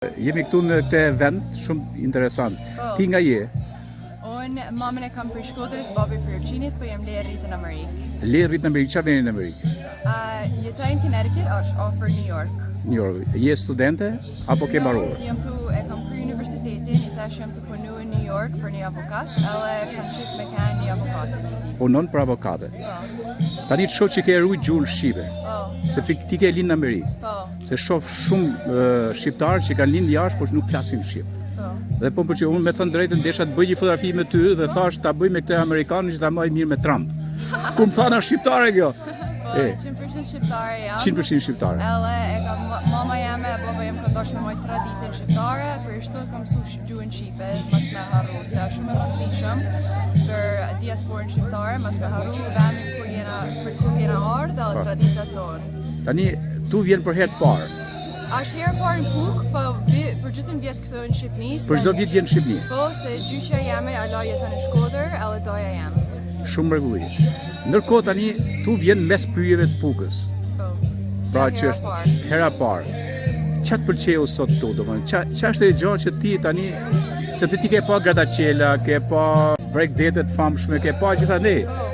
Jemi këtu në këtë vend shumë interesant. Po. Ti nga je? Unë mamën e kam prej Shkodrës, babi prej Ulqinit, po jam le rritë në Amerikë. Le rritë në Amerikë, çfarë veni në Amerikë? Uh, jetoj në Connecticut, është afër New York. New York. Je studente apo ke mbaruar? Jam tu e kam kry universitetin, i thash jam tu punu në New York për një avokat, edhe kam qef me kanë një avokat një ditë. Punon për avokate. Po, Tani të shoh që ke ruajt gjuhën shqipe, po, se ti, ti ke lind në Amerikë. po, Se shoh shumë uh, shqiptarë që kanë lind jashtë, por që nuk flasin shqip. po. Dhe po më pëlqeu, unë me thënë drejtën desha të bëj një fotografi me ty dhe thash ta bëj me këtë amerikanin që ta mbaj mirë me Trump. Ku më thanë është shqiptare kjo? Po, E. 100% shqiptare jam. 100% shqiptare. Edhe e kam mama jeme e baba jem kanë dashur me majt traditën shqiptare, për ashtu kam mësu sh- gjuhën shqipe, mas me harru, se është shumë e rëndësishëm për diasporën shqiptare, mas me harru vendin ku jena, për ku jena ardhë dhe Po. traditat tonë. Tani tu vjen për herë të parë. Është herë e parë në Pukë, po vi, për gjithën vjet këtu në Shqipëni. se- Për çdo vit vjen në Shqipëri. Po, se gjyqja jeme ala jeton në Shkodër, edhe doja jem. Shumë mrekulli. Ndërkohë tani tu vjen mes pyjeve të Pukës. Po. Pra Kjo që hera e është parë. hera e parë. Qa të pëlqeu sot këtu, domethënë? Qa qa është e gjë që ti tani sepse ti ke pa gradaçela, ke pa bregdete të famshme, ke pa gjithandej. Po,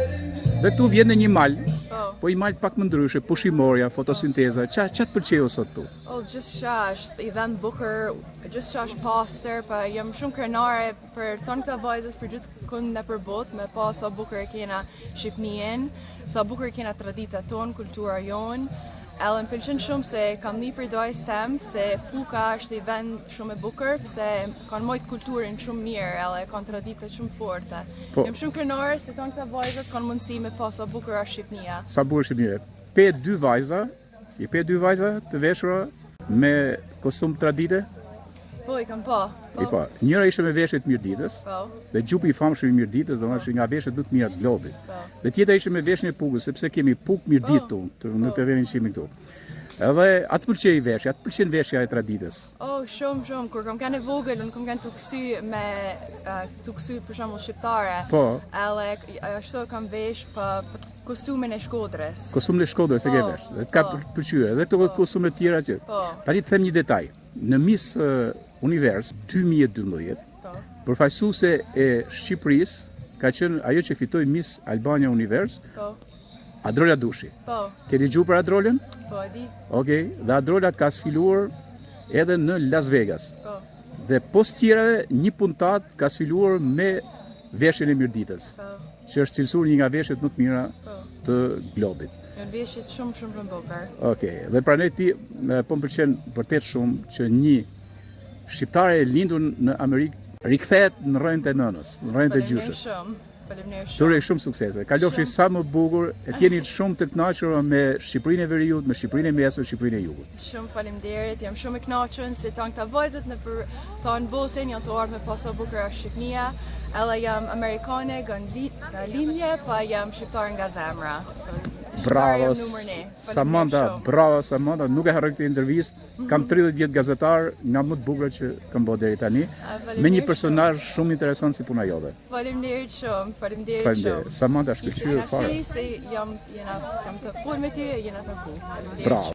Dhe këtu vjen në një mal, po. po i mal pak më ndryshe, pushimorja, fotosinteza. Qa qa të pëlqeu sot këtu? O, gjithë qa është i vend bukur, gjithë qa është pastër, pa jam shumë krenare për tonë këta vajzët për gjithë kund në për botë, me pa sa bukur e kena Shqipnien, sa bukur e kena tradita tonë, kultura jonë. Edhe më pëlqen shumë se kam një për dojës tem se Puka është i vend shumë e bukur, pse kanë mojt kulturën shumë mirë edhe kanë tradita shumë forte. Po. Jam shumë krenare se tonë këta vajzët kanë mundësi me pa sa bukur është Shqipnia. Sa bukur Shqipëria. Pe dy vajza, i pe dy vajza të veshura me kostum tradite, Po, i kam pa. Po, i pa. Njëra ishte me veshje të Mirditës, Po, dhe gjupi i famshëm i Mirditës, domethënë është nga veshjet më të mira të globit. po. Dhe tjetra ishte me veshjen e Pukës, sepse kemi Pukë Mirditë Po. këtu, të- në këtë vendin që jemi këtu. Edhe atë pëlqej veshja, atë pëlqen veshja e traditës. Oh, shumë, shumë. Kur kam qenë e vogël, unë kam qenë të ksy me uh, të ksy për shembull shqiptare. Po, Edhe k- ashtu kam vesh pa kostumin e Shkodrës. kostumin e Shkodrës e ke Po, vesh. Dhe të ka po. pëlqyer, edhe këto kostume të tjera që. Po, Tani të them një detaj. Në Miss eh, Univers 2012, po. përfaqësuese e Shqipërisë ka qenë ajo që fitoi Miss Albania Univers, Po, Adrola Dushi. po, Ke dëgjuar për Adrolën? po, e di. Okej, dhe Adrola ka sfiluar edhe në Las Vegas. Po, Dhe pos tjerave, një puntat ka sfiluar me veshjen e Mirditës, po, që është cilësuar një nga veshjet më të mira po. të globit. Janë veshjet shumë, shumë shumë bukur. Okej, dhe prandaj ti e, po më pëlqen vërtet shumë që një shqiptare e lindur në Amerikë rikthehet në rrënjët e nënës, në rrënjët e Faleminderit gjyshës. shumë. Faleminderit Të shumë. uroj shumë suksese. Kalofshi sa më bukur, e të jeni shumë të kënaqur me Shqipërinë e Veriut, me Shqipërinë e Mesme, Shqipërinë e Jugut. Shumë faleminderit, jam shumë e kënaqur se tanë këta vajzët në për tanë botën janë të ardhur me pa sa bukur është Shqipnia. Edhe jam amerikane nga li- nga lindje, pa jam shqiptar nga zemra. So, shqiptar Bravo jam numër një. Faleminderit Samantha, shumë. bravo Samantha, nuk e harroj këtë intervistë. Kam 30 vjet gazetar, nga më të bukurat që kam bërë deri tani, A, me një faleminderit personazh shumë interesant si puna jote. shumë. Faleminderit shumë, faleminderit Faleminderit. shumë. Samantha shkëlqyer Ishte fare. kënaqësi se jam jena kam të fol me ty, jena taku. Faleminderit Bravo.